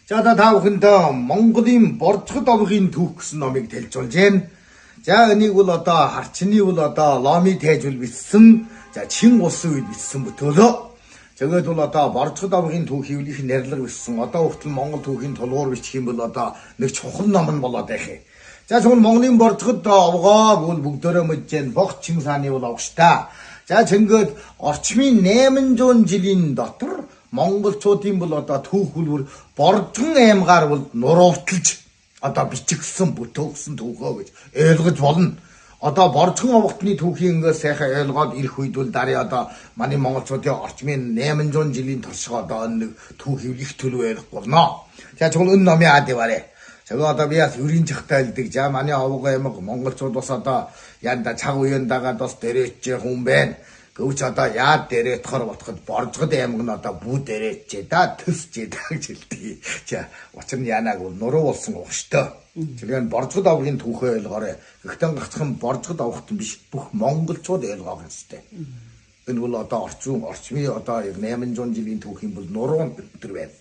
За одоо та бүхэнд Монголын Боржгод овгийн түүх гэсэн номыг танилцуулж байна. За энийг бол одоо харчны бол одоо ломи тайжвал бичсэн. За Чин улсын үед бичсэн бүтөөлөө. Тэгээд бол одоо Боржгод овгийн түүхийг их нэрлэг бичсэн. Одоо хүртэл Монгол түүхийн тулгуур бичих юм бол одоо нэг чухал ном нь болоод байх юм. За тэгвэл Монголын Боржгод овгоо бол бүгдөө мэдж байна. Богц Чингис хааны бол овгштай. За цэнгээд орчмын 800 жилийн дотор монголчуудын бол одоо түүх бүлвэр Боржгон аймгаар бол нурууталж одоо бичигдсэн бүтөөгсөн түүхөө гэж ойлгож болно. Одоо Боржгон овготны түүхийг ингээд сайхан ойлгоод ирэх үед бол дараа одоо манай монголчуудын орчмын 800 жилийн туршиг одоо нэг түүхийг их төлөв ойлгох болно. За тэгвэл энэ номын ад яваарэ. Тэгээ одоо би бас өрийн чахтай хэлдэг. За манай овг аймаг монголчууд бас одоо янда цаг үеийн дагаад бас дэрээч хүн байна. Гэвч одоо яад дэрээдхор ботход Боржгод аймаг нь одоо бүү дэрээчээ да төсчээ да гэж хэлдэг. За учир нь яанааг бол нуруу болсон угштой. Тэгэхээр Боржгод овгийн түүхээ ойлгоорой. Гэхдээ гацхан Боржгод овгот биш бүх монголчууд ойлгох ёстой. Энэ бол одоо орчин орчмын одоо 800 жилийн түүхийн бол нуруу өдр байна.